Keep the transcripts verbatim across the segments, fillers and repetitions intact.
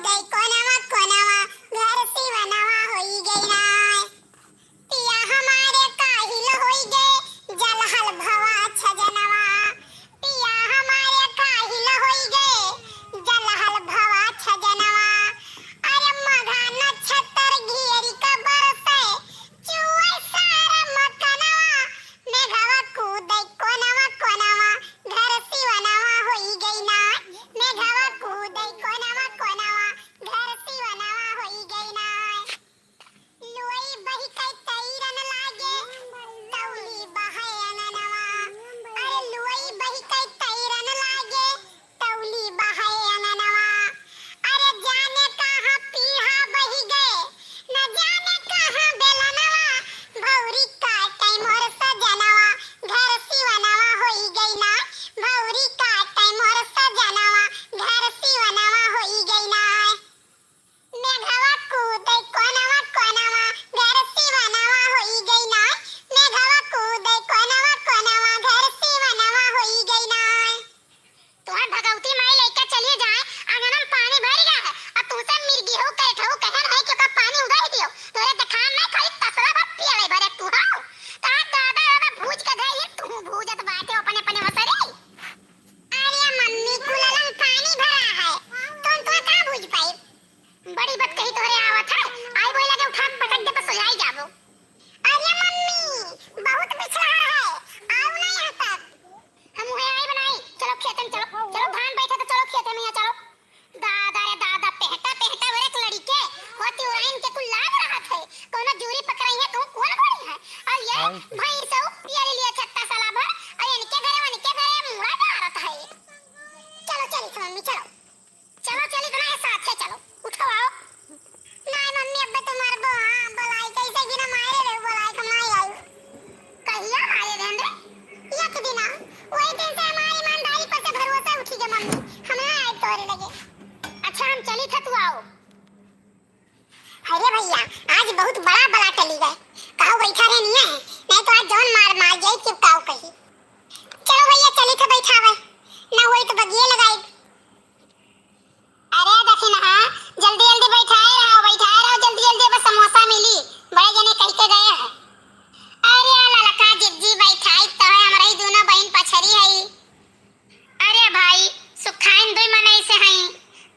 कोनवा कोनवा घर सिवनवा होई गई ना। पिया हमारे काहिल होई गे, जलहल भवा छजनवा। पिया हमारे काहिल होई गे, जलहल भवा छजनवा। अरे मघा नक्षत्र घेरी का बरसे, चुए सारा मकनवा। मेघवा कूदे कोनवा कोनवा, घर सिवनवा होई गई ना। मेघवा कूदे कोनवा कोनवा, घर सिवनवा होई गई ना। लुई बही के तैरन लागे, तौली बहे अंगनवा। अरे लुई बही के तैरन लागे, तौली बहे अंगनवा। अरे जाने कहाँ पीढ़ा बही गए, न जाने कहाँ बेलनवा। भौरी काटे मोर सजनवा, घर सिवनवा होई गई ना। भौरी काटे मोर सजनवा, घर सिवनवा होई गई ना। मेघवा कूदे कोनवा कोनवा, घर सिवनवा होई गई ना। मेघवा कूदे कोनवा कोनवा, घर सिवनवा होई गई ना। तुम्हार भगवती माई लइका चलिए जाए, आंगन में पानी भर गया है, और तुमसे मिर्गी हो, कैठ हो, कहन है कि ओका पानी उगाई दियो। तोरे देखान नहीं, खाली तसला भर पियले भरे तू हो। का दादा, दादा भूज के धई, तू भूजत बाटे अपने, अपने वसरे। अरे मम्मी, कुललन पानी भरा है, तुम तो का भूज पाई? बड़ी बतकही तोहरे आवत है, आई बोला के उठा पटक दे, बस हो जाई जाबो। अरे मम्मी, बहुत बिछलहर है, आओ ना यहाँ तक। हम उहे आई बनाई, चलो खेते में चलो, चलो धान बैठे तो चलो खेते में, यहाँ चलो। दादा रे दादा, पेहटा पेहटा बरे एक लड़िके होती उड़ाइन के कुल लाज रहत है, कौनो जूरी पकड़ाई है तो कौन बड़ी है? और ये भैंसो ये ले लिया छत्ता साला भर, और इनके घरे उनके घरे मुड़ा डारत है। चलो चली मम्मी चलो। चलो, चली तो ना, साथे चलो, उठो, आओ। नाई मम्मी, अब्बे तुम्हार बो-, हाँ, बोलाई, कैसे गिना मारे रे, बोलाई तो नाई आई। कहिया मारे रहन रे? एक दिन आ, वही दिन से हमारी ईमानदारी पर से भरोसा उठी गया मम्मी, हम ना आए तोरे लगे। अच्छा, हम चली था, तू आओ। अरे भैया, आज बहुत बड़ा बला टली गए, कहो बैठा रहे नहीं है, नहीं तो आज जौन मार मार जाई, चुप काओ कही। चलो भैया, चली था बैठावे, ना होई तो बगिए लगाई। अरे दखिनहा, जल्दी जल्दी बैठाए रहो, बैठाए रहो, जल्दी जल्दी, बस समोसा मिली, बड़े जने कह के गए हैं। अरे ललका जिज्जी बैठाई तो है, हमरा ही दोनों बहन पछरी हई। अरे भाई, सुखाइन दुई मनई से हई,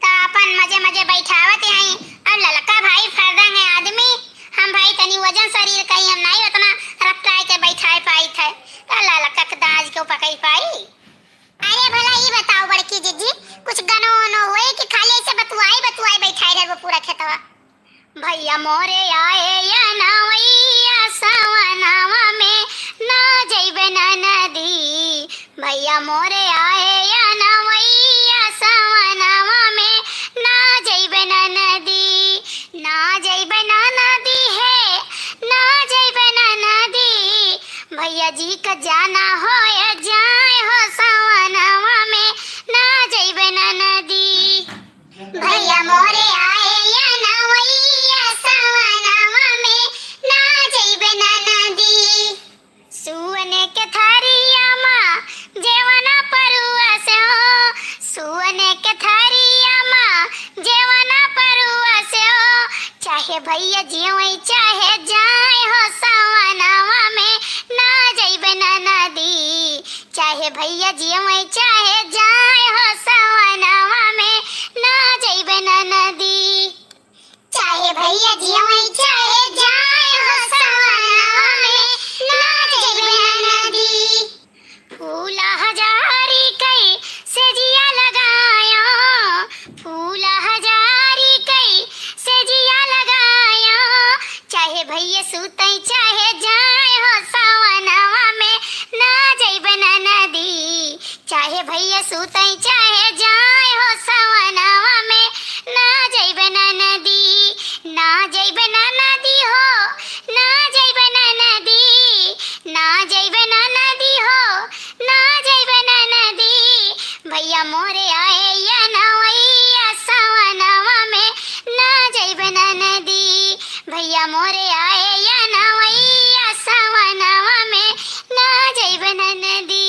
त अपन मजे मजे बैठावत हई। और ललका भाई फर्दंग है आदमी, हम भाई तनी वजन शरीर कही, हम नहीं उतना रफ्तार के बैठाए पाई थे, त ललका के दाज के पकई पाई। अरे भला ई बताओ बड़की जिज्जी, कुछ गनो वनो होए कि खाली ऐसे बतुआई बतुआई बैठाए रहबो पूरा खेतवा? भैया मोरे आए या नवैया सवनवा में ना जइबे ना नदी। भैया मोरे आए या नवैया सवनवा में ना जइबे ना नदी। ना जइबे ना नदी है, ना जइबे ना नदी। भैया जी का जाना होए जाए हो सवनवा में ना जइबे ना नदी। भैया मोरे आए या नवैया सवनवा में ना जइबे ना नदी। सुअने के थरिया मा जेवना परुआ से हो, सुअने के थरिया मा जेवना परुआ से हो, चाहे भैया जियोई चाहे जाए हो सवनवा में ना जइबे ना नदी। चाहे भैया जियोई चाहे जाए हो सवनवा में ना जइबे ना नदी। चाहे भैया जियोई चाहे जाए हो सवनवा में ना जइबे ना नदी। फूला हजारी कई से जिया लगायो, फूला हजारी कई से जिया लगायो। चाहे भैया सुतई चाहे जाए हो सवनवा में ना जइबे ना नदी। चाहे भैया सुतई चाहे जाए हो सवनवा में ना जइबे ना नदी। ना जइबे ना नदी हो, ना जइबे ना नदी। ना जइबे ना नदी हो, ना जइबे ना नदी। भैया मोरे आए या नवैया सवनवा में ना जइबे ना नदी। भैया मोरे आए या नवैया सवनवा में ना जइबे ना नदी।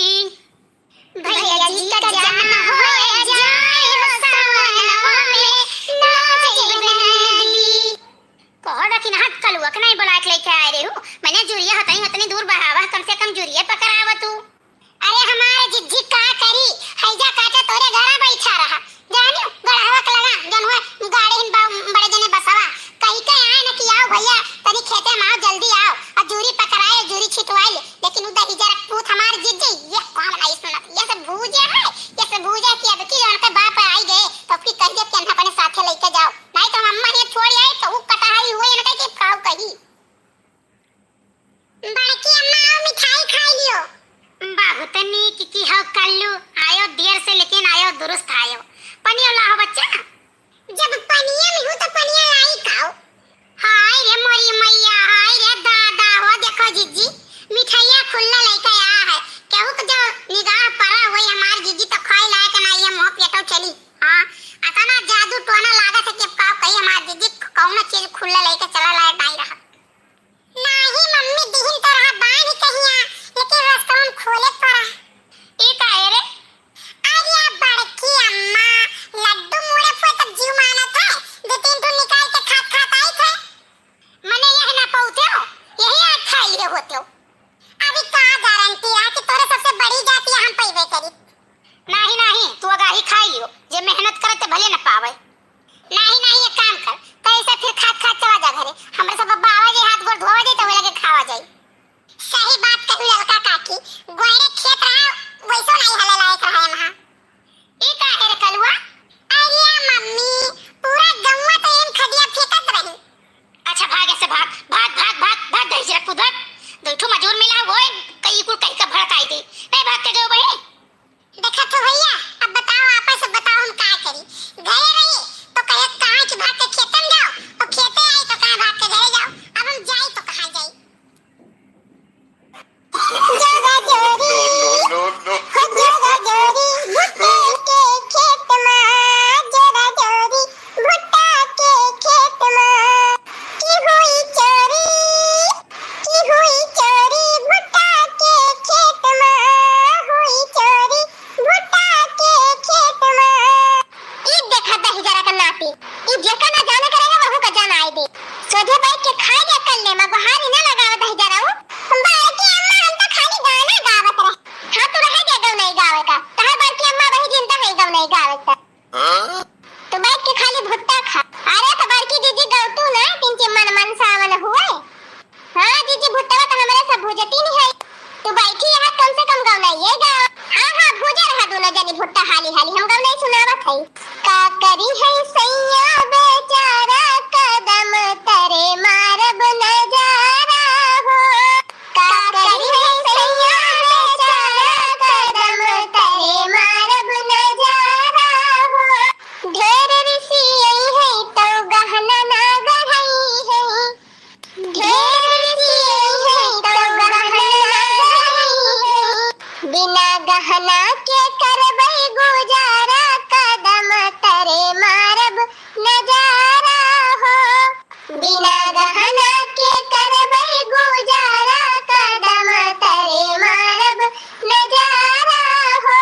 भैया जी का जाना होए जाए हो सवनवा में ना लेके जाओ, नहीं तो अम्मा ये छोड़ आए तो ऊ कटहरी हुए ना कि काऊ कही। बड़की अम्मा, आओ मिठाई खाई लियो। बहुत नीक की हो कल्लू, आयो देर से लेकिन आयो दुरुस्त आयो। पनिया लाओ बच्चा। जब पनिया में हूँ तो पनिया लाई खाओ। हाय रे मोरी मैया, हाय रे दादा, हो देखो जीजी, मिठाइया खुल्ला लइके आ है। केहू के जो निगाह पड़ा होई हमार जीजी तो खाए लायक ना, ये मुँह पेटो चली। हाँ, अतना जादू टोना लागत है कि अब का कही हमार जीजी कौनो चीज खुल्ला लइके चला लायक नहीं रहा। नाही मम्मी, दिहिन तो रहा बांध कहिया, लेकिन रस्तवन खोले पड़ा। ई काहे रे? अरे बड़की अम्मा, लड्डू मुड़े फुए तब जीव मानत है, दो तीन ठो निकाल के खात खात आई थे। मने यह ना पौते हो, यही आज खा लिए होते हो। अभी का गारंटी है कि तोरे सबसे बड़ी जाति हम पैबे करी। नाही, नाही, तू अगाही खाई लियो, जे मेहनत करे ते भले न पावे। नाही, नाही, एक काम कर, तैसे फिर खात खात चला जा घरे, हमरे सब बाबा जी हाथ गोड़ धोवा जाई, तब लगे खावा जाई। सही बात कही ललका काकी, गोइरे खेत रहा, वैसो नाही हले लायक रहा एमहा। ई काहे रे कलुआ? अरे मम्मी, पूरा गौवा तो एम खदिया फेंकत रही। अच्छा भाग ऐसे भाग, भाग, भाग, भाग, भाग, दही जरा कूद भाग। दो ठो मजूर मिला, वो कई कुल कहीं का भड़काई दे। नहीं भाग के गयो बहिनी। देखा तो भैया, अब बताओ, आपस में बताओ, हम का करी? घरे रही तो कहे, कहाँ की भाग के खेतन जाओ, और खेते आई तो कहाँ भाग के घरे जाओ। अब हम जाई तो कहाँ जाई? जोरा जोरी, no, no, no। हो जोरा जोरी, भुट्टा के खेत मा, जोरा जोरी, भुट्टा के खेत मा, की हुई चोरी, की हुई चोरी, भुट्टा के खेत मा, हुई चोरी, भुट्टा के खेत मा। ई देखा दहिजरा का नाती, ई जेका ना जाने करेगा, वहू का जान आए दे। सोझे बैठ के खाए दे, कर ले, मगो हारी ना लगावे दहिजरा ऊ। बड़की अम्मा, हम तो खाली गाना गावत रहे। हाँ, तू रह जा गवनई गावे का। तहार बड़की अम्मा वही जिंदा है गवनई गावे का। हाँ? तू बैठ के खाली भुट्टा खा। अरे तो बड़की दीदी गवतू ना, तिनके मन मन सावन हुए। हाँ दीदी, भुट्टवा तो हमरे सब भूजती नहीं है। तू बैठी यहाँ, कम से कम गवनई ये गावा। हाँ, हाँ, भूजा रहा दोनों जनी भुट्टा हाली हाली, हम गवनई सुनावत है। का करी है सैया बेचारा, कदम तरे मारब नजारा हो। का करी है सैया बेचारा, कदम तरे मारब नजारा हो। ढेर रिसियाई है तो गहना ना गढ़ाई है। ढेर रिसियाई है तो गहना ना गढ़ाई है। बिना गहना के करबै गुजारा, कदम तरे मारब नजारा हो। बिना गहना के करबै गुजारा, कदम तरे मारब नजारा हो।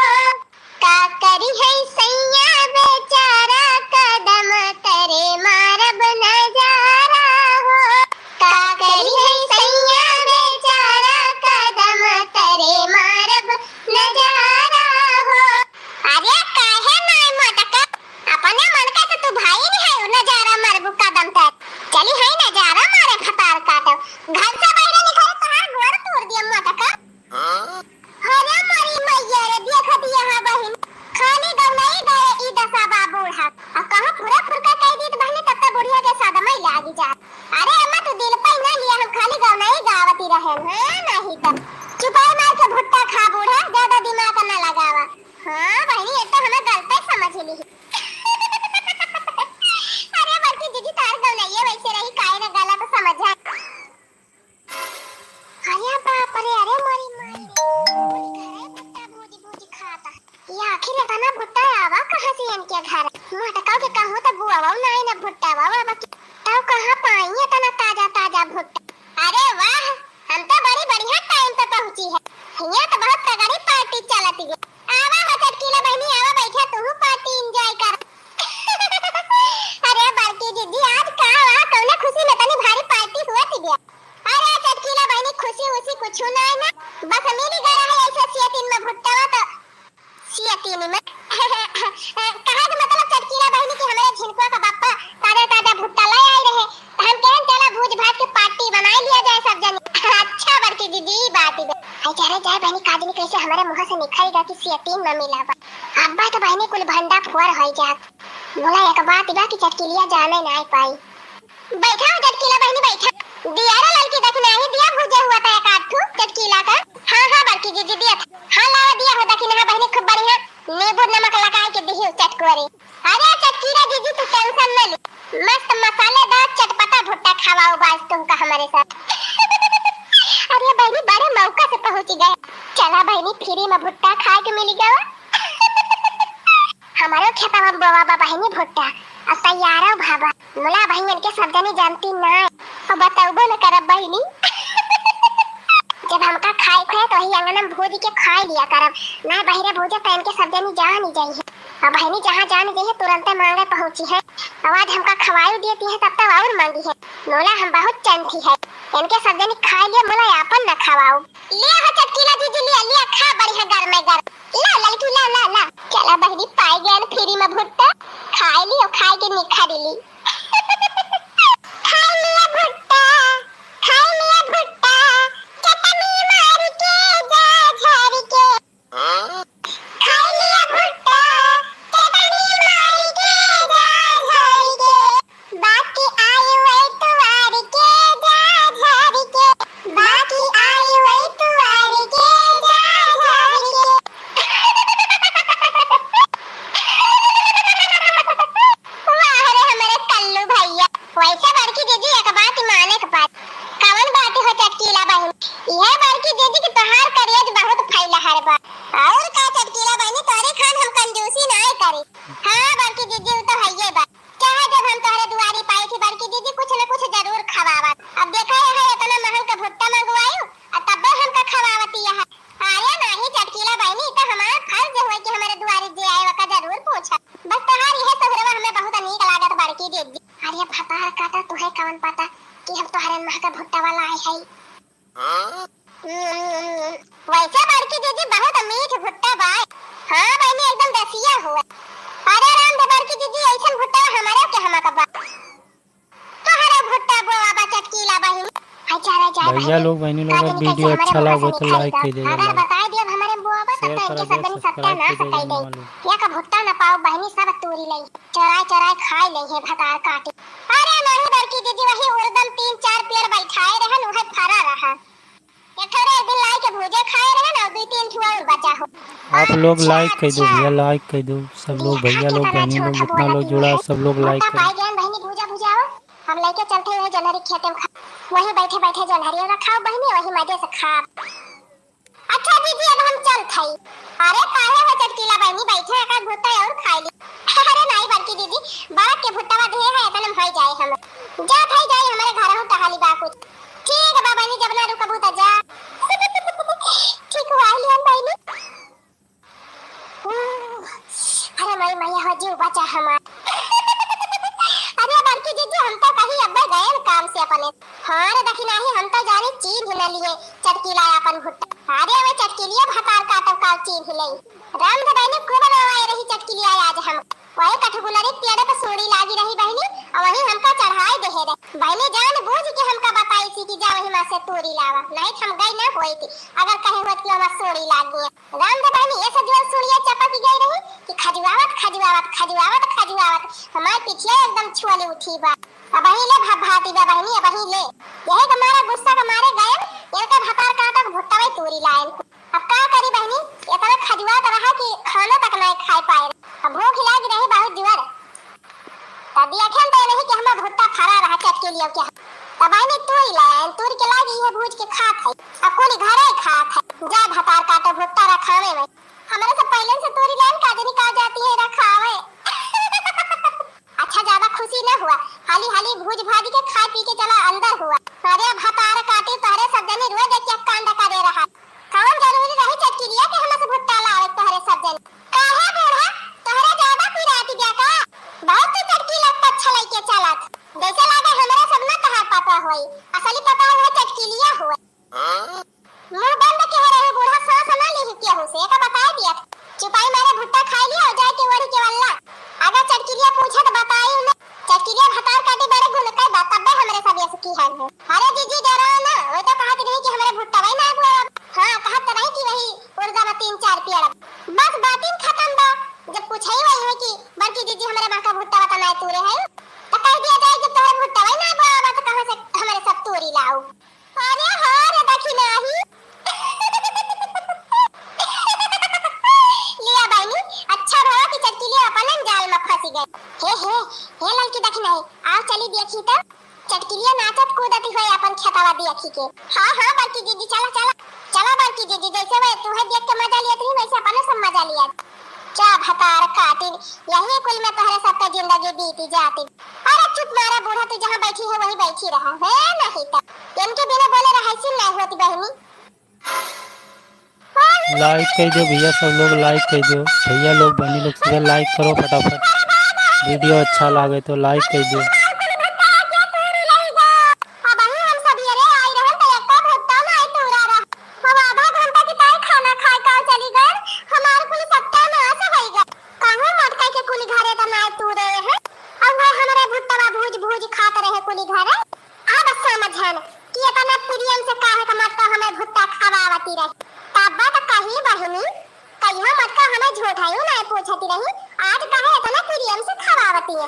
का करी है सैया बेचारा, कदम तरे मारब नजारा हो। का करी है सैया बेचारा, कदम तरे मारब नजारा हो। अरे काहे नाई मोटका, अपने मन का तो तू भाई नहीं है, नजारा मारबू कदम तरे। चली है नजारा मारे भतार काटो। घर से बाहर निकल तहार गोड़ तोड़ दिया मोटका। हाँ? अरे मोरी मैया रे, देखत यहाँ बहिन, खाली गवनई गावे ई दशा बा बूढ़ा। आ कहाँ फुरा फुरका कह दीत बहिनी, तब तक बुढ़िया के सदमा ही लागी जा। अरे अम्मा, तू दिल पे ना लिया, हम खाली गवनई गावती रहे। हाँ, नहीं तो चुपाई मार के भुट्टा खा बूढ़ा, ज्यादा दिमाग ना लगावा। हाँ बहिनी, ये तो हमें गलत ही समझ ली। अरे बल्कि दीदी, तार गवनई वैसे रही, काहे ना गलत समझा। अरे बाप रे, अरे मोरी माई रे, कुल घरे भुट्टा भूजी भूजी खाता। ये आखिर इतना भुट्टा आवा कहाँ से इनके घर? मोटका के कहूँ तो बुआवा नाई ना भुट्टा बाबा की, तब कहाँ पाई इतना ताजा ताजा भुट्टा? अरे वाह, हम तो बड़ी बढ़िया टाइम पे पहुँची है। यहाँ तो बहुत तगड़ी पार्टी चलती है। आवा हो चटकीला बहिनी, आवा बैठा, तू पार्टी एंजॉय कर। अरे बड़की दीदी, आज का वा, कौने खुशी में तनी भारी पार्टी हुआ थी बिया? अरे चटकीला बहिनी, खुशी उसी कुछ ना है ना, बस मिली गया है ऐसे सियतिन में भुट्टवा तो सियतिन में। कहा के मतलब चटकीला बहिनी कि हमारे झिनकुआ का बापा ताजा ताजा भुट्टा ले आए रहे, तो हम कहन चला भूज भात के पार्टी बनाई लिया जाए सब जनी। अच्छा बड़की दीदी, ई बात ही बे। आई जा रे जाए बहिनी, का जनी कैसे हमारे मुँह से निकल गया कि सियतिन में मिला बा। अब्बा तो बहिनी कुल भंडा फुअर होई जात। भोला एक बात बा कि चटकीलिया जाने नाय पाई। बैठा हो चटकीला बहिनी, बैठा। दिया रे ललकी, देखी नाही दिया भुजे हुआ था एक आध ठू चटकीला का। हाँ, हाँ, बड़की जीजी दिया था। हाँ, लावा दिया हो, देखी ना बहिनी, खूब बढ़िया नींबू नमक लगाए के दिही चटकोरे। अरे चटकीला जीजी, तू tension न ले, मस्त मसालेदार चटपटा भुट्टा खवाओ बाज तुमका हमारे साथ। अरे बहिनी, बड़े मौका से पहुँच गए। चला बहिनी, free में भुट्टा खाए के मिल गवा। हमारो खेतवा में बोवा बा बहिनी भुट्टा, अब तैयारो भा बा। मुला बहिन इनके सब जनी जानती ना, और बतौबो न करब बहिनी। जब हमका खाए के है तो वही अंगना में भूज के खाए लिया करब, ना बहिरे भूजे तो इनके सब जनी जान ही जाई है। और बहिनी जहाँ जान जाई है तुरंते मांगे पहुँची है। और आज हमका खवाई देती है तब तक और मांगी है। मुला हम बहुत चंठी है, इनके सब जनी खाए लिया, मुला आपन न खवाओ। लिया हो चटकीला जीजी, लिया, लिया, खा बढ़िया गरमे गरम। ला ललकी, ला, ला, ला। चला बहिनी, पाई गए free में भुट्टा, खाए ली और खाए के निखा दिली। खाए लिया भुट्टा, खाए लिया भुट्टा, चटनी मार के जा झर के। खाए लिया भुट्टा, चटनी मार के जा झर के। बाकी आई वही तुआर के जा झर के, बाकी आई वही तुआर के जा झर के। वाह रे हमारे कल्लू भैया, वैसे बड़की जीजी एक बात माने के बात। कवन बात हो चटकीला बहिन? यह बड़की जीजी की तोहार करेज बहुत फैला हर बा। और का चटकीला बहिनी, तोरे खान हम कंजूसी नाय करी। हाँ बड़की जीजी, वो तो हइये बा। चाहे जब हम तोहरे दुआरी पाई थी बड़की दीदी, कुछ न कुछ जरूर खवावत। अब देखा है इतना महंग का भुट्टा मंगवायु, और तब्बे हमका खवावती है। अरे नाही चटकीला बहिनी, ई तो हमार फर्ज होय कि हमारे दुआरी जे आए ओका जरूर पूछा। बस तोहार इहे सुहरवा हमें बहुत नीक लागत बड़की दीदी। अरे भतार काटा, तुहे कवन पता कि हम तोहरे महंगा भुट्टा वाला आए हई। हम्म, वैसे बड़की दीदी बहुत मीठ भुट्टा बा। हाँ बहिनी, एकदम देसिया हुआ। अरे राम दे बड़की दीदी, ऐसन भुट्टा हमारे के हमा का बा। तोहरा भुट्टा बोआ बा चटकीला बहिनी। हाय जा रे जा भैया बहिनी, लोग, बहिनी लोग, का जनी कैसे video हमारे अच्छा बोआ लागो से तो निकाली like बा। कइ दे अगर लोग। बताई दियो हमारे बोआ बा, तब Share तो इनके करा सब दे, जनी सत्यानाश subscribe कइ कइ दे दे। बहिनी लोग। या का भुट्टा न पाओ बहिनी, सब तूरी लई। चोराए चोराए खाए ले है भतार काटी। अरे नहीं बड़की दीदी, वही उर्दम तीन चार पेड़ बैठाए रहन, उहे फरा रहा। एक ठो रे एक दिन लाई के भूजे खाए रहन, और दुई तीन ठो और बचा हो। आप लोग अच्छा, like कइ दो अच्छा। भैया, like कइ दो सब लोग, देखा भैया लोग, कितना बहिनी लोग, छोटा जितना बोला लोग तुमने जुड़ा है। सब लोग like भुट्टा करो। पाई गयन बहिनी, भूजा भुजाओ। हम लेके चलते हुए जनहरी खेते में खा, वहीं बैठे बैठे जनहरी रखाओ बहिनी, वहीं मजे से खा। अच्छा दीदी, अब हम चलत हई। अरे काहे हो चटकीला बहिनी, बैठे एकाध भुट्टा और खाई ली। अरे नहीं बड़की दीदी, बड़क के भुट्टावा देहे है, इतने में होई जाए हम। जात हई जाई, हमारे घर हूँ टहली बा कुछ। ठीक बा बहिनी, जब ना रुकबू त जा। ठीक हुआ लियन बहिनी। अरे माई मैया हो, जीव बचा हमार। अरे बड़की जीजी, हम तो कहीं अब्बे गए काम से अपने। हाँ रे, देखी नाही, हम तो जाने चीन्ह ही न लिए चटकीला अपन भुट्टा। अरे वे चटकीलिया भतार काटब का चीन्ह ही नहीं। राम धबाई ने खूब नवाए रही चटकीलिया आज हम। वही कठगुलरी पेड़ पे सूड़ी लागी रही बहिनी, और वही हमका चढ़ाए देहे रहे। बहिनी जान बूझ के हमका बताई थी कि जा वही माँ से तूरी लावा, नहीं तो हम गई ना होई थी, अगर कहे होत कि हमार सूड़ी लागी है। राम दे बहिनी, ये से जोर सुनिया चपक गई रही कि खजुआवत, खजुआवत, खजुआवत, खजुआवत हमार पिठिया एकदम छुअली उठी बा। अबही ले भभाती बा बहिनी, अबही ले। यही के मारे गुस्सा के मारे गए, इनका भतार काटा के भुट्टा वही तूरी लाए। अब का करी बहिनी, इतना खजुआत रहा कि खाना तक नहीं खाए पाए। अब भूख लाग रही बहुत जोर। त दिया खेल दे नहीं कि हमार भुट्टा फरा रहा चटकीलियो के। त बहिनी तूरी लाए, तूरी के लागी ये भूज के खात है। अब कुल घरे खात है। जा भतार काटो भुट्टा रखावे में। हमरे से पहले से तूरी लाइन का जनी का जाती है रखावे। अच्छा, ज्यादा खुशी न हुआ, हाली हाली भूज भाज के खाए पी के चला अंदर हुआ। अरे भतार काटी तोहरे सब जनी रोज एक एक कांड करे रहा। कौन जरूरी रही चटकिलिया के हमसे भुट्टा लावे तोहरे सब जनी? काहे बूढ़ा, तोहरे ज्यादा पिरात बा का? बहुत तू चटकिला पच्छा लइके चलत। जैसे लागे हमरे सब न तोहार पता होई, असली पता हुआ चटकिलिया हुआ। मुंह बंद के रहे बूढ़ा, सांस ना लिही केहू से, एका बताए दिया। चुपाई मारे भुट्टा खाई लिया और जाए के ओढ़ी के वल्ला। अगर चटकिलिया पूछे तो बताई न। चटकिलिया भतार काटी बड़े गुण कर बा, तब्बे हमरे सब ऐसे की हाल है। अरे जीजी डरा ना, वो तो कहत रही कि हमरे भुट्टा वही ना बोला। हाँ, कहत तो रही कि वही उर्दा में तीन चार पेड़। बस बातिन खत्म बा। जब पूछे ही वही है कि बड़की जीजी हमरे माँ का भुट्टा दिया जाए कि तोहरे भुट्टा भाई ना बाबा तो कहाँ से हमारे सब तोरी लाओ। अरे हाँ रे दखिनाही। लिया बहिनी, अच्छा भवा कि चटकिलिया अपन जाल में फंसी गई। हे, हे, हे ललकी दखिनाही, आओ चली देखी तो। चटकिलिया नाचत कूदत होए अपन खेतवा देखी के। हाँ, हाँ, बड़की दीदी, चला, चला। चला बड़की दीदी, जैसे वह तुहे देख के मजा लिया थी, वैसे अपने सब मजा लिया। जा भतार काटिन, यही कुल में तोहरे सबका जिंदगी बीती जाती। अरे चुप मारा बूढ़ा, तू जहाँ बैठी है वहीं बैठी रहा, है नहीं तो। इनके बिना बोले रहाइसिन नहीं होती बहिनी। Like कइ दो भइया, सब लोग like कइ दो। भइया लोग, बहिनी लोग, सब like करो फटाफट। Video अच्छा लागे तो like कइ दो। अबहीं हम सबेरे आई रहन त एक्को भुट्टा नाई तूरा रहा। हम आधा घंटा के ताई खाना खाए का चली गए, हमार कुल सत्यानाश होइ गए। कहूँ मटका के कुल घरे त नाई तूरे हैं, और वह हमरे भुट्टवा भूज भूज खात रहे कुल घरे। अब समझन कि इतना प्रेम से काहे का मटका हमें भुट्टा खवावती रही। तब त कही बहिनी, कहियो मटका हमें झूठायू नाय पूछती रही, आज काहे इतना प्रेम से खवावती है।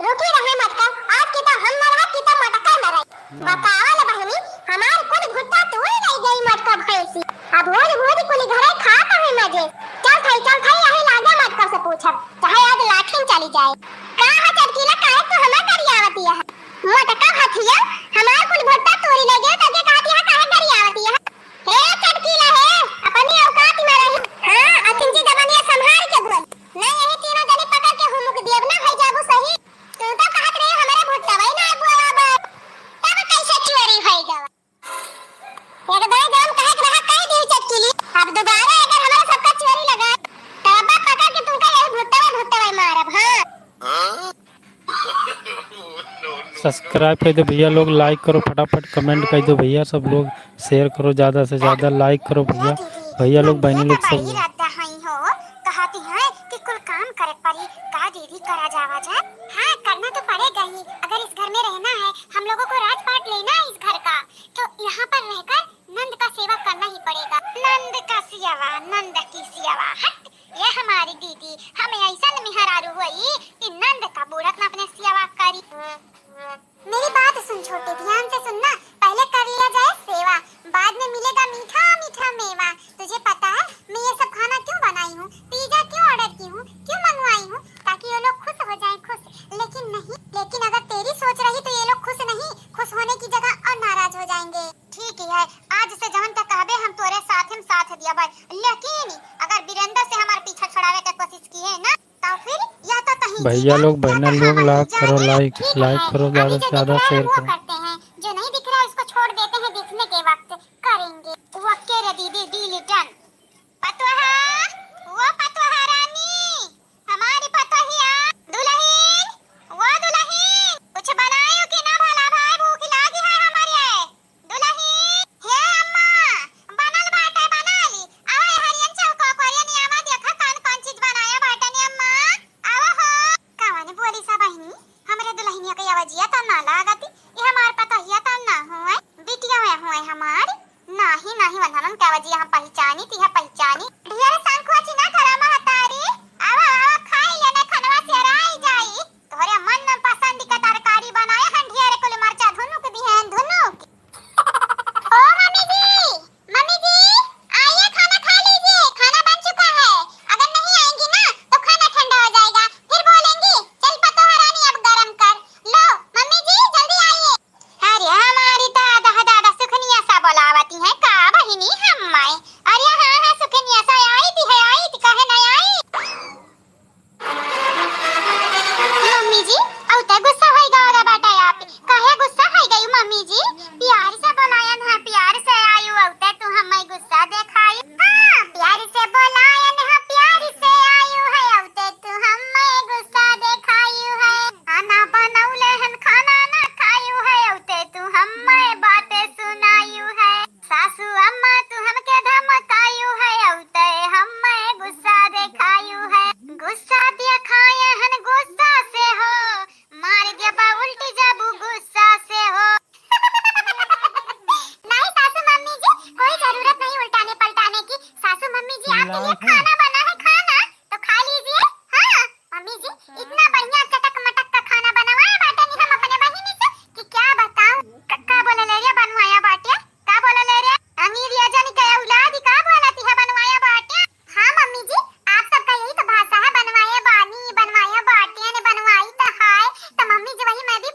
रुकी रहे मटका, आज की तो हम न रहा, की तो मटका न रही। बतावल बहिनी, हमार कुल भुट्टा तूर ले गई मटका भैंसी। अब भूज भूज कुल घरे खा काहे मजे। चल थाई, चल थाई, यही लागे मटका से पूछब, चाहे आज लाठिन चली जाए। का है चटकीला, काहे तू हमें गरियावती है? मटका हथिया, हमार कुल भुट्टा तूरी ले गयो, तके कहत यहाँ काहे गरियावती है? हे चटकीला हे, अपनी औकात में रही। हाँ, अकिन जी दबनिया संभाल के बोल। नहीं, यही तीनों जने पकड़ के हुमुक दियब ना, भई जाबू सही। तू तो कहत रहे हमरे भुट्टा भाई ना बोला बा। तब कैसे चोरी भई गवा? एकदम जौन कहे के रहा कह दी चटकीली। अब दोबारा अगर हमारे सबका चोरी लगा, तब पकड़ के तुमका यही भुट्टा भाई, भुट्टा भाई मारब, हाँ। Subscribe कइ दो भइया लोग, like करो फटाफट, comment कइ दो भइया सब लोग, share करो ज्यादा से ज्यादा, like करो भइया, भइया लोग, बहिनी लोग सब लोग। रद्दा हई हो, कहती हैं कि कुल काम करे पड़ी, का दीदी करा जावा जाए? हाँ, करना तो पड़ेगा ही, अगर इस घर में रहना है, हम लोगों को राजपाट लेना है इस घर का, तो यहाँ पर रहकर नंद का सेवा करना ही पड़ेगा। नंद का सियावा, नंद की सियावा, हट। ये हमारी दीदी, हमें ऐसन मेहरारू होई कि नंद का बूढ़त न अपने सियावा करी। मेरी बात सुन छोटे, ध्यान से सुनना, पहले कर लिया जाए सेवा, बाद में मिलेगा मीठा मीठा मेवा। तुझे पता है मैं ये सब खाना क्यों बनाई हूँ, pizza क्यों order की हूँ, क्यों मंगवाई हूँ, ताकि ये लोग खुश हो जाएं, खुश। लेकिन नहीं, लेकिन अगर तेरी सोच रही तो ये लोग खुश नहीं, खुश होने की जगह और नाराज हो जाएंगे। ठीक ही है, आज से जौन तक कहबे हम तोरे साथ में साथ दिया भाई, लेकिन अगर वीरेंद्र से हमार पीछा छुड़ावे के कोशिश किए ना, तो फिर या तो कहीं भइया लोग, बहिना लोग, like करो, like, like करो, ज्यादा से ज्यादा share करो। करते हैं, जो नहीं दिख रहा है उसको छोड़ देते हैं, दिखने के वक्त करेंगे। OK रे दीदी, deal done। पतोहा, वो पतोहा रानी, हमारी पतोहिया, दुलहिन, वो दुलहिन, कुछ बनायो कि ना भला भाई, भूख लागी है हमारे। दुलहिन, हे अम्मा, बनल बाटे, बना ली। आवा ए हरियन चौको कोरियन, आवा देखा कौन कौन चीज बनाया बाटे नी अम्मा। आवा हो। कवन बोली सा बहिनी, हमरे दुलहिनिया के अवजिया त ना लागती, ई हमार पतोहिया त ना होए, बिटिया में होए हमार। नाही, नाही, वन्हरन के अवजिया हम पहिचानी, तिहा पहिचानी। ढेर सांखुआ चिन्हा करा महतारी, आवा, आवा, खाई लेने खनवा से राई जाई। तोहरे मन पसंद का तरकारी बनाए हन, ढेर कुल मरचा धुनुक दिहन, धुनुक। ओ मम्मी जी, मम्मी जी, आइए खाना खा लीजिए, खाना बन चुका है। अगर नहीं आएंगी ना तो खाना ठंडा हो जाएगा, फिर बोलेंगी, "चल पतोह रानी अब गरम कर, लो मम्मी जी जल्दी आइए।" अरे हमारी दादा, दादा सुखनिया सा बोलावती है का बहिनी हम्माई? अरे हाँ, हाँ सुखनिया सा आई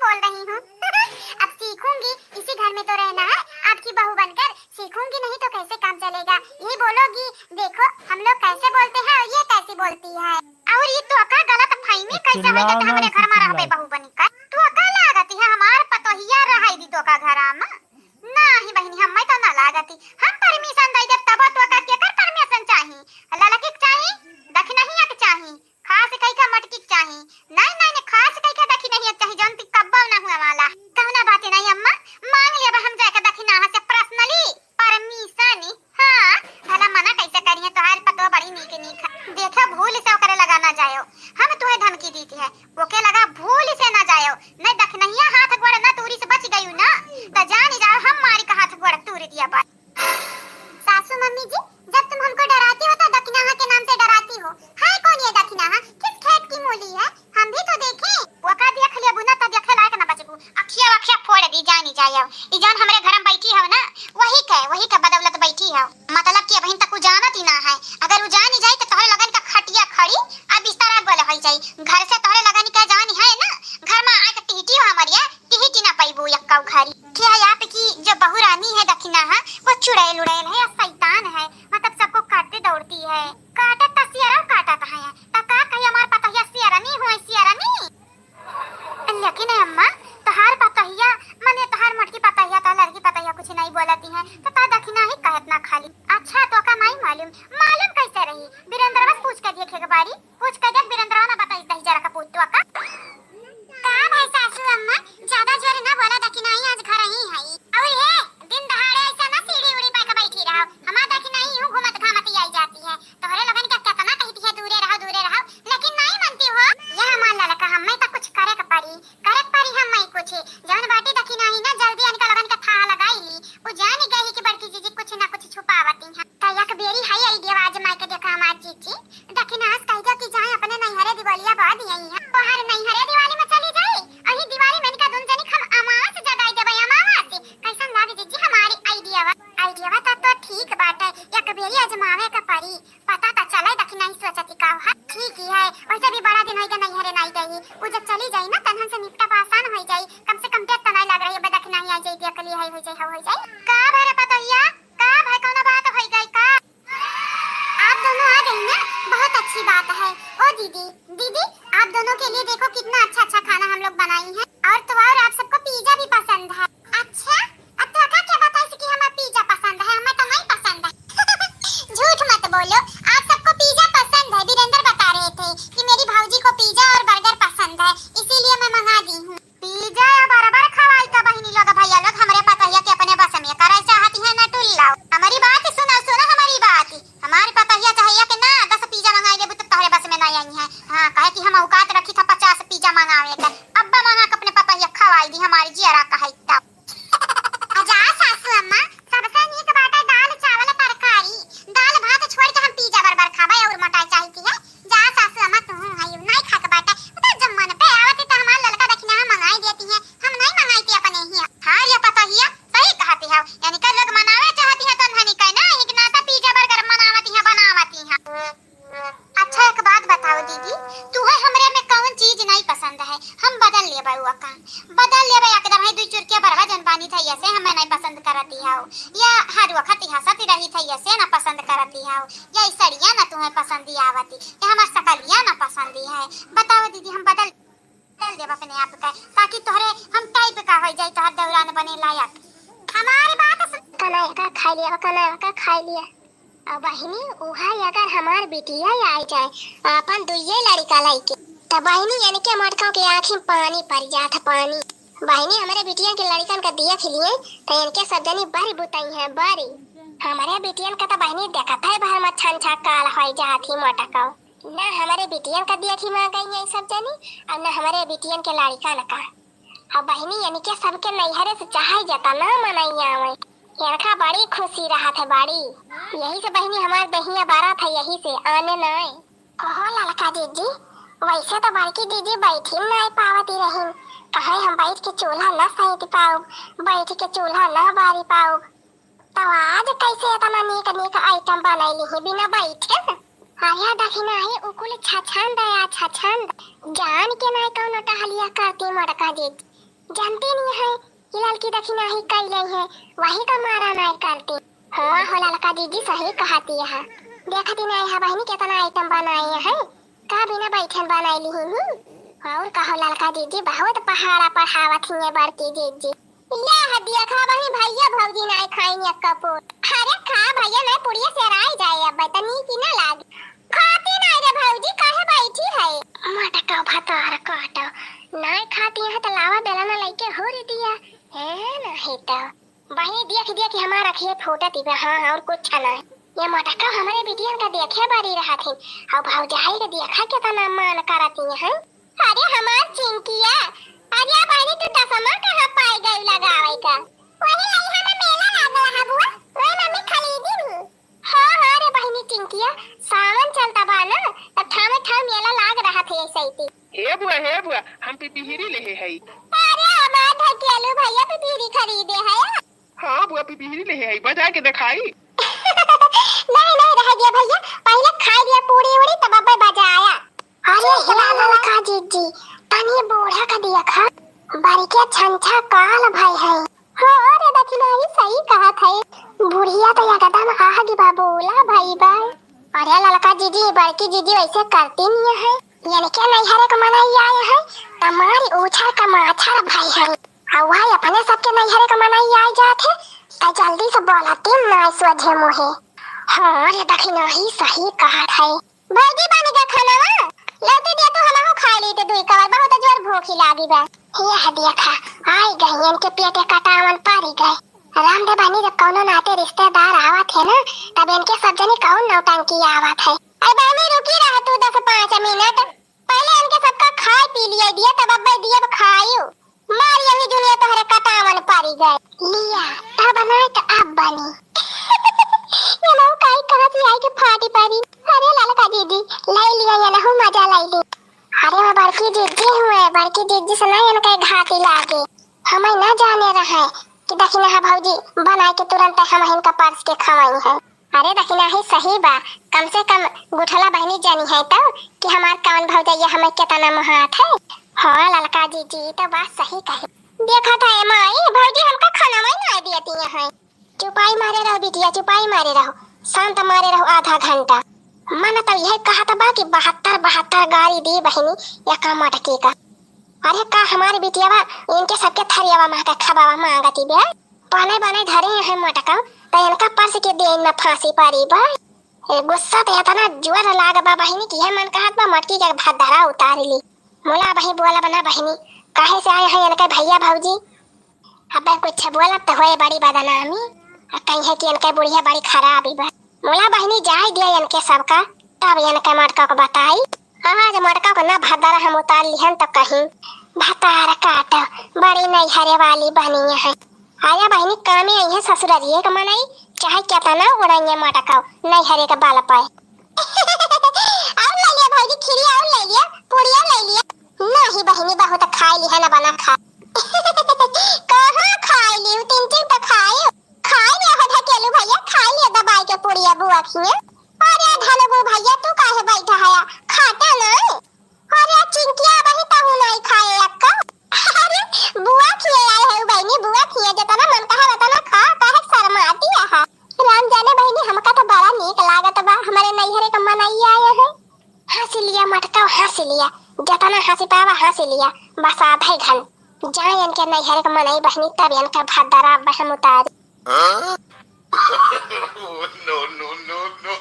बोल रही हूँ। अब सीखूंगी, इसी घर में तो रहना है, आपकी बहू बनकर सीखूंगी, नहीं तो कैसे काम चलेगा? यही बोलोगी, "देखो हम लोग कैसे बोलते हैं और ये कैसी बोलती है।" और ये तोका गलत फहमी कैसे होइगा कि हमरे घर में रहबे बहू बनी का? तोका लागत है हमार पतोहिया रहै दी तोका घरा में? नाही बहिनी, हम्मै तो ना लागत ही। हम permission दे देब तब तोका केकर permission चाही? ललकी के चाही? दखिनहिया के चाही? खास कई के मटकी के चाही? नहीं, नहीं, नहीं, खास कई के दखिनहिया के चाही, जौन ती कब्बो ना हुआ वाला। कौनो बात नहीं अम्मा, मांग लेब हम जाके दखिनहा से personally permission। हाँ, भला मना कैसे करिए, तोहार पतोह बड़ी नीक नीक है। देखा भूल से ओकरे लगा ना जायो, हम तुहे धमकी दीत है, ओके लगा भूल से ना जायो, नहीं दखिनहिया हाथ गोड़ ना तूरी से बच गयू ना, त जान जाओ हम मारी का हाथ गोड़ तूर दिया बा। सासू मम्मी जी, जब तुम हमको डराती हो तो दखिनहा के नाम से डराती हो। है कौन ये दखिनहा? किस खेत की मूली है? हम भी तो देखें। ओका देख लेबू ना तो देखे लायक ना बचबू। अखिया वखिया फोड़ दी, जानी जाए। अब ई जौन हमरे घर में बैठी हो ना, वही के, वही के बदौलत बैठी हो। मतलब कि अबहिन तक उ जानत ही ना है। अगर उ जानी जाए तो तोहरे लगन का खटिया खड़ी आ बिस्तरा गोल हो जाई। घर से तोहरे लगन का जानी है ना, घर में आके टिहटी हो हमारिया, टिहटी ना पैबू यक्का घरी। क्या है आपकी जो बहू रानी है दखिनहा, वो चुड़ैल उड़ैल है या शैतान है, मतलब सबको काटते दौड़ती है। काटत त सियरा काटत है, त का कही हमार पतोहिया सियरनी हुए सियरनी। लेकिन अम्मा, तोहार पतोहिया, मने तोहार मोटकी पतोहिया, तोहार लड़की पतोहिया कुछ नहीं बोलती है, तो ता दखिनहा ही कहत ना खाली। अच्छा, तोका नहीं मालूम, मालूम कैसे रही? वीरेंद्रवा से पूछ के देखे के बारी, पूछ के देख, वीरेंद्रवा ना बताई दही जरा का पूत तोका। का भाई सासू अम्मा, ज्यादा जोर ना बोला, दखिनहा ही आज घर ही है। और हे, दिन दहाड़े ऐसा ना सीढ़ी उड़ी पाके बैठी रहो। हमार दखिनहा ही यूं घूमत घामत ही आई जाती है। तोहरे लोगन का कितना कहती है, "दूरे रहो, दूरे रहो," लेकिन नहीं मानती हो। यह हमार ललका, हम्मै तो कुछ करे के पड़ी, करे के पड़ी हम्मै कुछ। जौन बाटी दखिनहा ही ना, जल्दी इनका लोगन का थाह लगाई ली। वो जान गई कि बड़की जीजी कुछ ना कुछ छुपावती हैं। तो एक बेरी है idea आजमाई के देखा हमार जीजी। दखिनहा से कह दो कि जाए अपने नैहरे दिवालिया बाद यही है। तोहर नैहरे दिवाली में चली जाई, अही दिवाली में इनका दुन जनी हम अमावस जगाई देबै, अमावस। कैसन लागे जीजी हमारी idea? Idea तो, तो ठीक बाटे, एक बेरी आजमावे के पड़ी, पता तो चले दखिनहा ही सोचती का है। ठीक ही है, वैसे भी बड़ा दिन होइगा नैहरे नाई गई, वो जब चली जाई ना तनहन से निपटा आसान हो जाई, कम से कम देर तो नहीं लग रही है, दखिनहा ही आ जाई, अकली है हो जाई, हो जाई। का भरे पतोहिया, का भाई कौनो बात होई गई का? आप दोनों आ गई ना, बहुत अच्छी बात है। ओ दीदी, दीदी, आप दोनों के लिए देखो कितना अच्छा अच्छा खाना हम लोग बनाई हैं। और तो और आप सबको pizza भी पसंद है। अच्छा, अब तो का क्या बताई कि हमें pizza पसंद है, हमें तो नहीं पसंद है। झूठ मत बोलो, आप सबको pizza पसंद है। वीरेंद्र बता रहे थे कि मेरी भाऊजी को pizza और burger पसंद है, इसीलिए मैं मंगा दी हूँ। Pizza या burger खवाई का बहिनी लोग, भैया लोग, हमरे पतोहिया के अपने बस में करे चाहती है ना टुल्ला। हमारी बात सुनो, सुनो हमारी बात। हमारी पतोहिया चाहिए कि ना दस pizza मंगाई लेबू तो तोहरे बस में ना आई है। हाँ, कहे कि हम औकात रखी था पचास pizza मंगावे का। अब मंगा के अपने पतोहिया खवाई दी, हमारी जियरा कहे तब। आ जा सासू अम्मा, सबसे नीक बाटे दाल चावल तरकारी। दाल भात छोड़ के हम pizza burger खाबे और मोटाई चाहती है। जा सासू अम्मा, तू हूँ है, नहीं खा के बाटे। बता जब मन पे आवत है तो हमार ललका दखिनहा मंगाई देती है, हम नहीं मंगाई थी अपने ही। हाँ रे पतोहिया, सही कहती है, यानी का लोग मनावे चाहती है तो नहीं कहना, एक नाता pizza burger मनावती है, बनावती है। अच्छा, एक बात बताओ दीदी, तुहे हमरे में कौन चीज नहीं पसंद है? हम बदल लेबे ओका, बदल लेबे एकदम। है दुई चुरकिया बरवा जन बानी था, ऐसे हमें नहीं पसंद करती हो, या हर वक्त हंसती रही था, ऐसे ना पसंद करती हो, या ई सड़िया ना तुम्हें पसंद आवती, या हमार सकलिया ना पसंद है। बताओ दीदी, हम बदल, बदल देब अपने आप का, ताकि तोहरे हम type का हो जाए, तोहर दौरान बने लायक। हमारी बात सुन। कनवा का खा लिया, कनवा का खा लिया। अब बहिनी, उहै अगर हमार बिटिया आई जाए, आपन दुइये लड़िका लइके, त बहिनी, इनके मोटका के आँखी में पानी पड़ जात है, पानी। बहिनी, हमरे बिटिया के लड़िकन का देख लिए, त इनके सब जनी बरी बुतई हैं, बरी। हमरे बिटियन का त बहिनी देखत है भर में छन छक्काल होई जात ही मोटका। ना हमरे बिटियन का देखी में गई हैं सब जनी, और ना हमरे बिटियन के लड़िकन का। अब बहिनी, इनके सबके नैहरे से चाहे जतना मनई आवे, इनका बड़ी खुशी रहत है, बड़ी। यही से बहिनी, हमार दहिया बरत है, यही से आने नाय। कहो ललका जीजी, वैसे तो बड़की जीजी बैठी नाय पावती रही, कहे हम बैठ के चूल्हा न सैत पाउब, बैठ के चूल्हा न बारी पाउब। तो आज कैसे इतना नीक नीक item बनैली ही बिना बैठे? अरे दखिनहा ही उकुल छछंद या छछंद, जान के नाय कौनो टहलिया करती मोटका जीजी। जानती नहीं है, ये ललकी दखिनाही कई लई है, वही का मारा नाय करती। हाँ हो ललका जीजी सही कहती है, देखती नहीं है बहिनी कितना आइटम बनाए है, का बिना बैठन बनाई ली ही। और कहो ललका जीजी बहुत पहाड़ा पढ़ावत ही है बड़की जीजी। यह देखा बहिनी भैया भौजी नाय खाइन एक्का पूर। अरे खा भैया नाय पुड़िया सेराई जाए अब तनी की ना लागे। खाती नाय रे भौजी काहे बैठी है। मोटका भतार काटा नाय खाती है तो लावा बेला ना लइके हो रही दिया। है नहीं तो। बहिनी देख देख के हमार अखिए फूटत ही बा, हाँ, और कुछ ना। ये मोटका हमरे बिटियन का देखे बारी रहत ही, और भौजाई के देखा केतना मान करत ही हैं। अरे हमार चिंकिया, अरे बहिनी तू दसमा कहाँ पाई गई लगावे का? वही लइहा में मेला लागल है बुआ, वही मम्मी खरीदी हूँ। हाँ, हाँ रे बहिनी चिंकिया, सावन चलता बा ना, तब ठामे ठाम मेला लाग रहत है ऐसे ही। हे बुआ, हे बुआ, हम पिपिहिरी लेहे हई। अरे हमार ढकेलू भैया पिपिहिरी खरीदे है। हाँ बुआ, पिपिहिरी लेहे हई, बजा के देखाई। नहीं, नहीं, रह गया भैया, पहले खाई लिया पूड़ी उड़ी, तब अब्बे बजाया। अरे हे ललका जीजी, तनी बूढ़ा का देखा, बड़के छंछा काल भई है। हाँ रे दखिनाही सही कहत है, बुढ़िया तो एकदम आग बबूला भई बा। अरे ललका जीजी, बड़की जीजी वैसे करती नहीं है, इनके नैहरे के मनई आए है, तमारी उछर का माछर भई है। आ वही अपने सबके नैहरे के मनई आए जात है, त जल्दी से बोलती ना सोझे मुँहे। हाँ रे दखिनाही सही कहत है। भौजी बन गया खाना वा? लौटी दिया तो हमहू खाई ली ते दुई कवर, बहुत जोर भूखी लागी बा। यह देखा, आई गई इनके पेटे कटावन पड़ी गए। राम दे बहिनी जब कौनो नाते रिश्तेदार आवत है ना, तब इनके सब जनी कौन नौटंकी आवत है। अरे बहिनी रुकी रह तू दस पाँच मिनट, पहले इनके सबका खाए पी लिया दिया, तब अब्बे दिया खायू। मार यही दुनिया तोहरे कटावन पड़ी गए। लिया, तब बनाए तो अब बनी। ये लोग काई कहाँ से आई के फाटी पड़ी। अरे ललका दीदी, ले लिया ये लहू मजा ले ली। अरे वो बड़की जीजी हुए, बड़की जीजी से ना इनके घाटी लागे। हमें ना जाने रहे कि दखिना है भौजी बनाए के तुरंत हम इनका परस के खवाई है। अरे दखिनाही सही बा, कम से कम गुठला बहिनी जानी है तो कि हमार कवन भौजैया हमें केतना मोहात है। हाँ ललका जीजी, ई तो बात सही कही। देखा था ए माई, भौजी हमका खाना में ना दियती है। चुपाई मारे रहो बिटिया, चुपाई मारे रहो, शांत मारे रहो आधा घंटा। मन तो यह कहत बा कि बहत्तर बहत्तर गारी दी बहिनी, या का मटकी का। अरे का हमारी बिटिया बा, इनके सबके थरियावा माँ का खबावा मांगती बे। बने बने धरे हैं मटका, त इनका परस के देन में फांसी पड़ी बा। ए, गुस्सा त इतना जोर लाग बा बहिनी कि यह मन कहत बा मटकी के भद्दरा उतार ली। मुला बही बोला बना बहिनी, काहे से आए हैं इनके भैया भौजी? अबे कुछ बोलब त होए बड़ी बदनामी, आ कहीं है कि इनके बुढ़िया बड़ी खराब ही बा। मुला बहिनी जाए दिया इनके सबका, तब इनके मटका को बताई। आज मटका को ना भद्दरा हम उतार लिहन त कहीं भतार काट बड़ी नैहरे वाली बनी है। आया बहिनी कामे आई है ससुररिये के मनई, चाहे केतना उड़ाइए मटकाओ, नहीं हरे के बाल पाए। और ले लिया भौजी, खीरी और ले लिया, पूड़ी और ले लिया। नहीं बहिनी, बहुत खाई ली है ना बना खा। कहाँ खाई ली, तीन तीन तो खाई। खाई लिया हो ढकेलू भैया, खाई लिया दबाई के पूड़िया बुआ खिए। अरे धनबू भैया, तू काहे बैठा है, खाटा नहीं? अरे चिंकिया, अबही तहू नाई खाए अक्का। अरे बुआ खिए आए है बहिनी, बुआ खिए, जितना मन कहा उतना खा, काहे शर्माती है? राम जाने बहिनी, हमका तो बड़ा नीक लागत बा, हमारे नैहरे का मनई आए है। हंस लिया मटका, हंस लिया, जितना हंस पावा हंस लिया, बस आधे घन जाए इनके नैहरे का मनई बहिनी, तब इनका भद्दरा बहम उतारी। हाँ? No, no, no, no।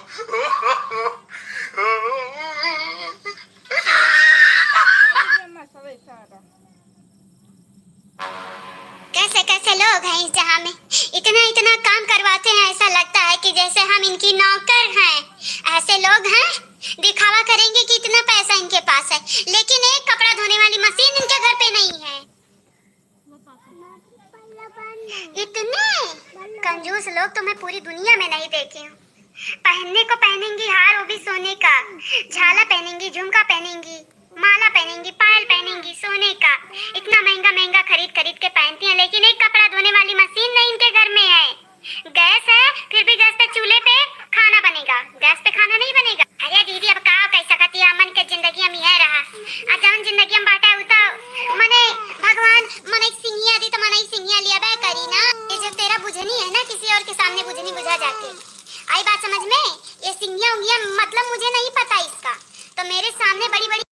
कैसे कैसे लोग हैं इस जहाँ में, इतना इतना काम करवाते हैं, ऐसा लगता है कि जैसे हम इनकी नौकर हैं। ऐसे लोग हैं, दिखावा करेंगे कि इतना पैसा इनके पास है, लेकिन एक कपड़ा धोने वाली मशीन इनके घर पे नहीं है। इतने कंजूस लोग तो मैं पूरी दुनिया में नहीं देखे हूँ। पहनने को पहनेंगी हार, वो भी सोने का, झाला पहनेंगी, झुमका पहनेंगी, माला पहनेंगी, पायल पहनेंगी सोने का। इतना महंगा महंगा खरीद खरीद के पहनती हैं, लेकिन एक कपड़ा धोने वाली मशीन नहीं इनके घर में है। गैस है, फिर भी गैस पे, चूल्हे पे खाना बनेगा, गैस पे खाना नहीं बनेगा। अरे दीदी, अब का कह सकती है, मन के जिंदगी हम यह रहा। आ जौन जिंदगी हम बाटा उता, मने भगवान, मने सामने बुझनी बुझा जाके। आई बात समझ में? ये सिंगिया उंगिया मतलब मुझे नहीं पता इसका, तो मेरे सामने बड़ी बड़ी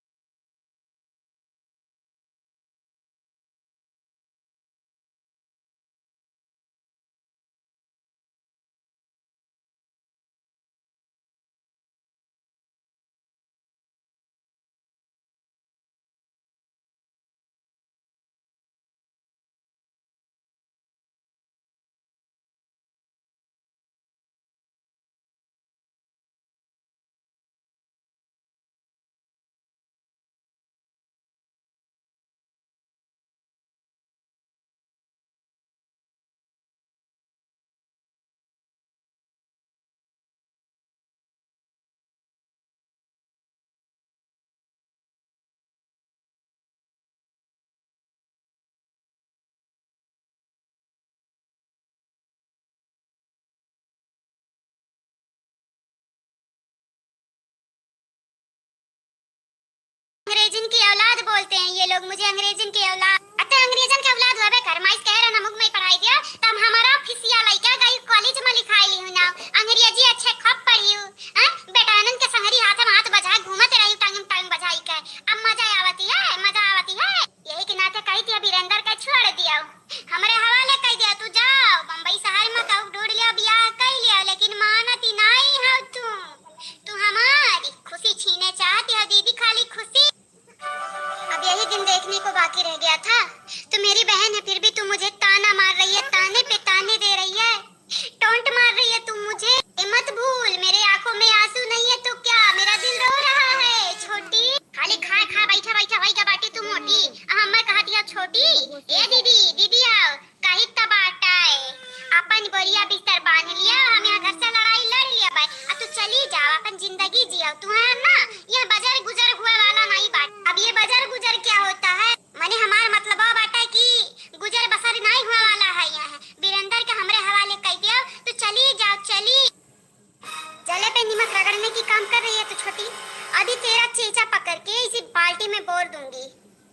अंग्रेजन की औलाद बोलते हैं ये लोग मुझे, अंग्रेजन की औलाद। अते अंग्रेजन के औलाद होबे कर, माइस कहे रहन हमहू के मई पढ़ाई दिया, तब हमारा फीसिया लइका गई कॉलेज में लिखाई ली हूँ ना, अंग्रेजी अच्छे खूब पढ़ी हूँ, हैं? बेटानन के संगरी हाथ में हाथ बझाए घूमत रही, टांग में टांग बझाई के। अब मजा आवती है, मजा आवती है। यही के नाते कही थी, अब वीरेंद्र के छोड़ दिया, हमरे हवाले कह दिया, तू जाओ बम्बई शहर में कहूँ ढूंढ लिया, ब्याह कर लिया, लेकिन मानती नहीं हो तू। तू हमारी खुशी छीने चाहती हो दीदी, खाली खुशी। अब यही दिन देखने को बाकी रह गया था। तू मेरी बहन है, फिर भी तू मुझे ताना मार रही है, ताने पे ताने दे रही है, टोंट मार रही है तू मुझे। ए मत भूल, मेरे आंखों में आंसू नहीं है तो क्या, मेरा दिल रो रहा है छोटी। खाली खाए खा बैठा बैठा होई गा बाटी तू मोटी। आ हम्मे कहत हिया छोटी। ए दीदी, दीदी आओ। कही त बाटै, अपन बोरिया बिस्तर बांध लिया, हम यहाँ घर से लड़ाई लड़ लिया बाय, अब तू चली जाओ, अपन जिंदगी जियो। तू है ना, यह बजर गुजर हुआ वाला नहीं बात। अब ये बजर गुजर क्या होता है? मने हमार मतलब बाटै कि गुजर बसर नहीं हुआ वाला है यहाँ। वीरेंद्र के हमरे हवाले कह दियो, तू चली जाओ, चली। जले पे नमक रगड़ने की काम कर रही है तू छोटी, अभी तेरा चेचा पकड़ के इसी बाल्टी में बोर दूंगी।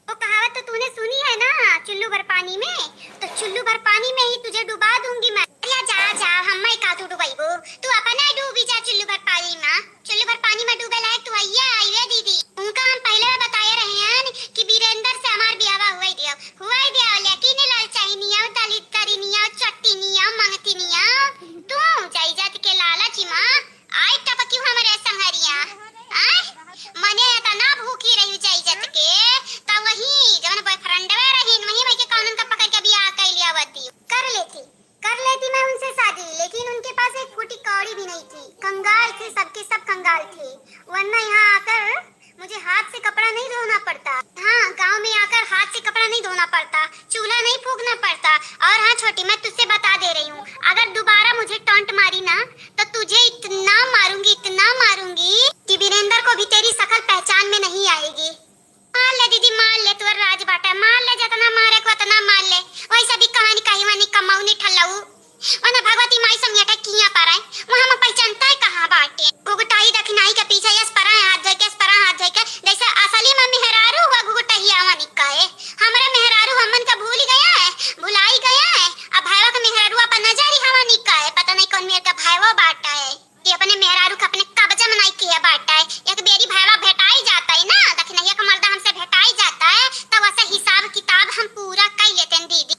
वो कहावत तो तूने सुनी है ना, चुल्लू भर पानी में, तो चुल्लू भर पानी में ही तुझे डुबा दूंगी मैं। अरे जा, जा, हम्मे का तू डुबैबू, तू अपने डूबी जा चुल्लू भर पानी में। चुल्लू भर पानी में डूबे लायक तू हइया आई रे दीदी। उनका हम पहले बताए रहे हैं कि वीरेंद्र से हमार बियाह हुए दियो, हुए दियो, लेकिन ललचाई निया, दलित करी निया, चट्टी निया, मंगती निया, तू जाई जात के लालच में आई टपकी हमरे संगरिया, आय? मने एतना भूखी रही जाई जत के, त वही जवन बॉयफ्रेंडवे रहीन, वही मइके कौनन का पकड़ के बियाह कइ लिया वती। कर लेती, कर लेती मैं उनसे शादी, लेकिन उनके पास एक फूटी कौड़ी भी नहीं थी। कंगाल थे, सबके सब कंगाल थे, वरना यहाँ आकर मुझे हाथ से कपड़ा नहीं धोना पड़ता। हाँ, गांव में आकर हाथ से कपड़ा नहीं धोना पड़ता, चूल्हा नहीं फूकना पड़ता। और हाँ छोटी, मैं तुझसे बता दे रही हूँ, अगर दोबारा मुझे टॉन्ट मारी ना, तो तुझे इतना मारूंगी, इतना मारूंगी कि वीरेंद्र को भी तेरी शकल पहचान में नहीं आएगी। मार ले दीदी, मार ले, तोर राज बाटा, मार ले, जतना मारे को उतना मार ले। वैसे भी कहानी कही वानी कमाऊ नहीं ठल्लाऊ। ओने भगवती माई संग एठे किहाँ पराए, वहाँ में पहचानता है कहाँ बाटे। घुघुटाई दखिनाई के पीछे यस पराए हाथ धोए के, यस पराए हाथ धोए के, जैसे असली में मेहरारू हुआ घुघुटहिया वानी कहे। हमरे मेहरारू हमन का भूल गया है, भुलाई गया है। अब भाईवा के मेहरारू अपन नजर ही हवा नहीं कहे, पता नहीं कौन मेर का भाईवा बाटा है। कि अपने मेहरारू के अपने कब्जा में नाई किहे बाटा है। एक बेरी भाईवा भेटाई जाता है ना, दखिनैया का मर्दा हमसे भेटाई जाता है, तब वैसे हिसाब किताब हम पूरा कइ लेते हैं दीदी।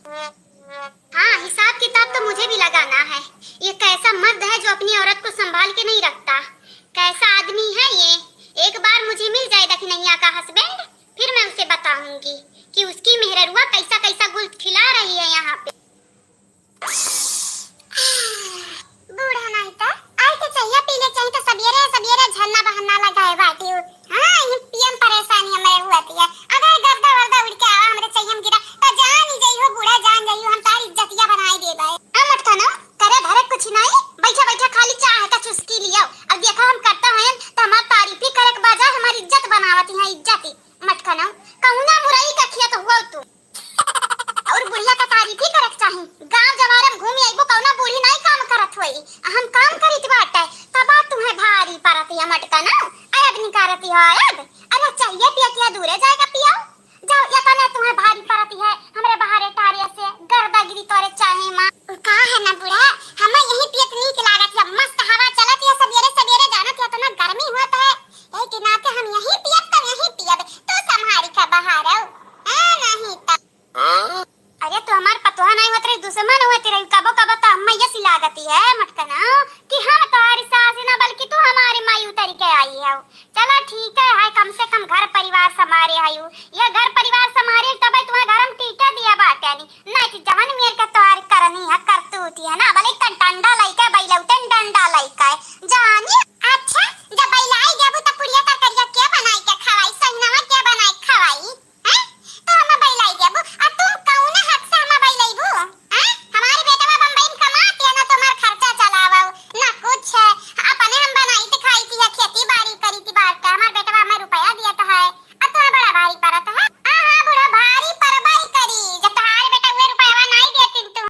हाँ, हिसाब किताब तो मुझे भी लगाना है। ये कैसा मर्द है जो अपनी औरत को संभाल के नहीं रखता, कैसा आदमी है ये। एक बार मुझे मिल जाए दखिनैया का हस्बैंड, फिर मैं उसे बताऊंगी कि उसकी मेहररुआ कैसा कैसा गुल खिला रही है यहाँ पे। बूढ़ा नहीं तो, आई के चाहिए, पी ले चाहिए तो सबेरे सबेरे झन्ना बहन्ना लगाए बाटी हूँ। हाँ, ये पियम परेशानी हमारे हुआ थी है। अगर गर्दा वर्दा उड़ के आवा हमरे चाहिए हम गिरा, तो जान ही जाइयो बूढ़ा, जान जाइयो, हम तारी इज्जतिया बनाए दे बाए। हम मत खाना, करे धरे कुछ नहीं, बैठा बैठा खाली चाह का चुस्की लियो। अब देखा हम करता है तो हमार तारीफ ही करे के बजाय हमारी इज्जत बनावत है, इज्जत ही। मत खाना, कहूँ ना मुरई का खिया तो हुआ तू। और बुढ़िया का तारीफ ही करक चाही। गांव जवार में घूमी अइबो, कौना बूढ़ी नाई काम करत होई। हम काम करित बाटे, तब बात तुम्हें भारी परत या मटका ना, अयब निकारत हो अयब। अरे चाहिए पिया किया दूरे जाए